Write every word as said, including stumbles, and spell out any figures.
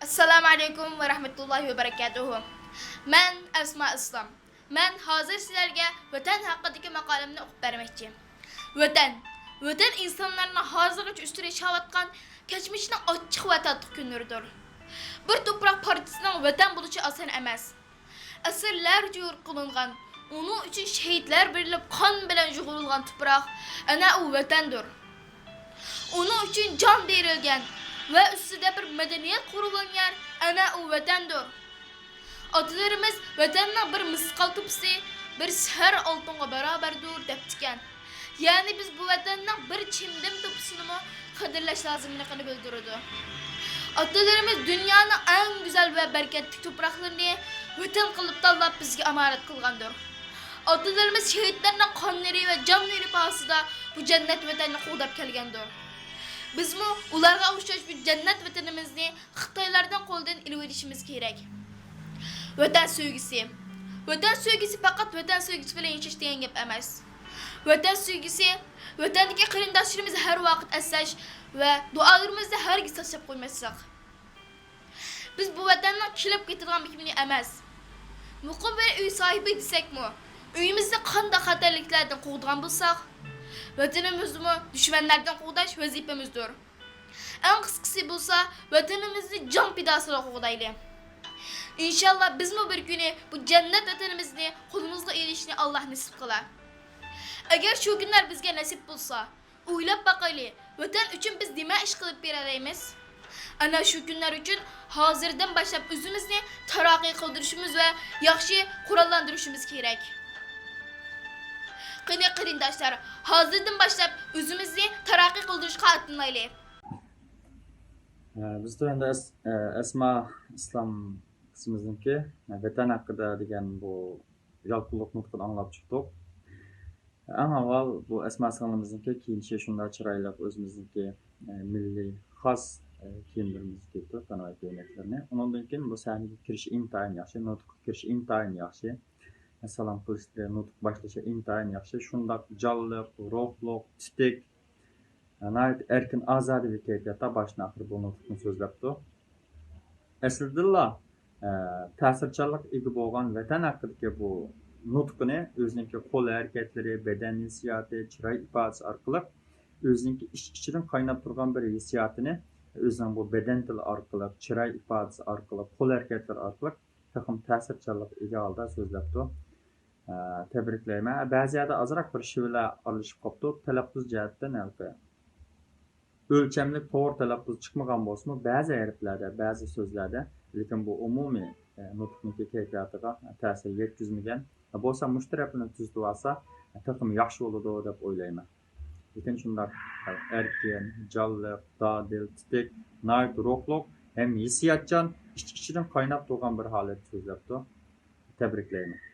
ئەسسالامۇ ئەلەيكۇم ۋە رەھمەتۇللاھى ۋە بەرەكاتۇھۇ. مەن ئەسما ئىسلام. مەن ھازىر سىلەرگە ۋەتەن ھەققىدىكى ماقالەمنى ئوقۇپ بەرمەكچى. ۋەتەن. ۋەتەن ئىنسانلارنىڭ ھازىرغىچە ئۈستىدە ياشاۋاتقان كەچمىشنىڭ ئاچچىق ۋە تاتلىق كۈنلىرىدۇر. بىر توپراق پارچىسىنىڭ ۋەتەن بولۇشى ئاسان ئەمەس. ئەسىرلەرچە يورۇق قىلىنغان، ئۇنىڭ ئۈچۈن شېھىتلەر بېرىلىپ، قان بىلەن يۇغۇرۇلغان تۇپراق، ئەنە ئۇ ۋەتەندۇر. ئۇنىڭ ئۈچۈن جان بېرىلگەن ۋە ئۈستىدە بىر مەدەنىيەت قۇرۇلغان يەر، ئەنە ئۇ ۋەتەندۇر. ئاتىلىرىمىز ۋەتەننىڭ بىر مىسقال توپىسى بىر سەر ئالتۇنغا باراۋەردۇر دەپتىكەن. يەنى بىز بۇ ۋەتەننىڭ بىر چىمدىم توپىسىنىمۇ قەدىرلەش لازىملىقىنى بىلدۈرىدۇ. ئاتىلىرىمىز دۇنيانىڭ ئەڭ گۈزەل ۋە بەرىكەتلىك تۇپراقلىرىنى ۋەتەن قىلىپ تاللاپ بىزگە ئامانەت قىلغاندۇر. ئاتىلىرىمىز شېھىتلەرنىڭ قانلىرى ۋە جانلىرى پاھاسىدا بۇ جەننەت ۋەتەننى قوغداپ كەلگەندۇر. بىزمۇ ئۇلارغا ئوخشاش بۇ جەننەت ۋەتىنىمىزنى خىتايلاردىن قولدىن ئېلىۋېلىشىمىز كېرەك. ۋەتەن سۆيگۈسى. ۋەتەن سۆيگۈسى پەقەت ۋەتەن سۆيگۈسى بىلەن ياشاش دېگەن گەپ ئەمەس. ۋەتەن سۆيگۈسى، ۋەتەندىكى قېرىنداشلىرىمىزنى ھەر ۋاقىت ئەسلەش ۋە دۇئالىرىمىزدا ھەرگىز تاشلاپ قويماسلىق. بىز بۇ ۋەتەننىڭ كېلىپ كېتىدىغان مېھمىنى ئەمەس، مۇقىم بىر ئۆي ساھىبى دېسەكمۇ، ئۆيىمىزنى قانداق خەتەرلىكلەردىن قوغدىغان بولساق، ۋەتىنىمىزنىمۇ دۈشمەنلەردىن قوغداش ۋەزىپىمىزدۇر. ئەڭ قىسقىسى بولسا، ۋەتىنىمىزنى جان پىداسىدا قوغدايلى. ئىنشاللا بىزمۇ بىر كۈنى بۇ جەننەت ۋەتىنىمىزنى قولىمىزغا ئېلىشنى ئاللا نېسىپ قىلار. ئەگەر شۇ كۈنلەر بىزگە نېسىپ بولسا، ئويلاپ باقايلى، ۋەتەن ئۈچۈن بىز نېمە ئىش قىلىپ بېرەلەيمىز؟ ئەنە شۇ كۈنلەر ئۈچۈن ھازىردىن باشلاپ ئۆزىمىزنى تەرەققىي قىلدۇرۇشىمىز ۋە ياخشى قوراللاندۇرۇشىمىز كېرەك. قېنى قېرىنداشلار، ھازىردىن باشلاپ ئۆزىمىزنى تەرەققىي قىلدۇرۇشقا ئاتلىنايلى. ئە، بىز تۆۋەندە ئەس-، ئە، ئەسما ئىسلام قىزىمىزنىڭكى، ئە، ۋەتەن ھەققىدە دېگەن بۇ يالقۇنلۇق نۇتقىنى ئاڭلاپ چىقتۇق. ئەڭ ئاۋۋال بۇ ئەسما سىڭلىمىزنىڭكى كىيىنىشى شۇنداق چىرايلىق، ئۆزىمىزنىڭكى، ئە، مىللىي خاس، ئە، كىيىملىرىمىزنى كىيىپتۇ، تانىۋەت كۆينەكلىرىنى. ئۇنىڭدىن كېيىن بۇ سەھنىگە كىرىشى ئىنتايىن ياخشى، نۇتۇققا كىرىشى ئىنتايىن ياخشى. سالام قىلىشلىرى، نۇتۇق باشلىشى ئىنتايىن ياخشى. شۇنداق جانلىق، روھلۇق، تېتىك، ناھايىتى ئەركىن، ئازادە بىر كەيپىياتتا باشتىن ئاخىر بۇ نۇتۇقنى سۆزلەپتۇ. ئەسلىدىنلا، ئە، تەسىرچانلىققا ئىگە بولغان ۋەتەن ھەققىدىكى بۇ نۇتقىنى ئۆزىنىڭكى قول ھەرىكەتلىرى، بەدەن ھېسسىياتى، چىراي ئىپادىسى ئارقىلىق ئۆزىنىڭكى ئىچ-ئىچىدىن قايناپ تۇرغان بىر ھېسسىياتىنى ئۆزىنىڭ بۇ بەدەن تىلى ئارقىلىق، چىراي ئىپادىسى ئارقىلىق، قول ھەرىكەتلىرى ئارقىلىق تېخىمۇ تەسىرچانلىققا ئىگە ھالدا سۆزلەپتۇ. ئە، تەبرىكلەيمەن. بەزى يەردە ئازراق بىر شىۋىلەر ئارىلىشىپ قاپتۇ. تەلەپپۇز جەھەتتىن ھېلىقى ئۆلچەملىك توغرا تەلەپپۇز چىقمىغان بولسىمۇ، بەزى ھەرپلەردە، بەزى سۆزلەردە، لېكىن بۇ ئومۇمىي، ئە، نۇتۇقنىڭكى كەيپىياتىغا تەسىر يەتكۈزمىگەن. بولسا مۇشۇ تەرەپنى تۈزىتىۋالسا، تېخىمۇ ياخشى بولىدۇ دەپ ئويلايمەن. لېكىن شۇنداق ئەركىن، جانلىق، دادىل، تېتىك، ناھايىتى روھلۇق ھەم ھېسسىياتچان، ئىچ-ئىچىدىن قايناپ تۇرغان بىر ھالەتتە سۆزلەپتۇ. تەبرىكلەيمەن.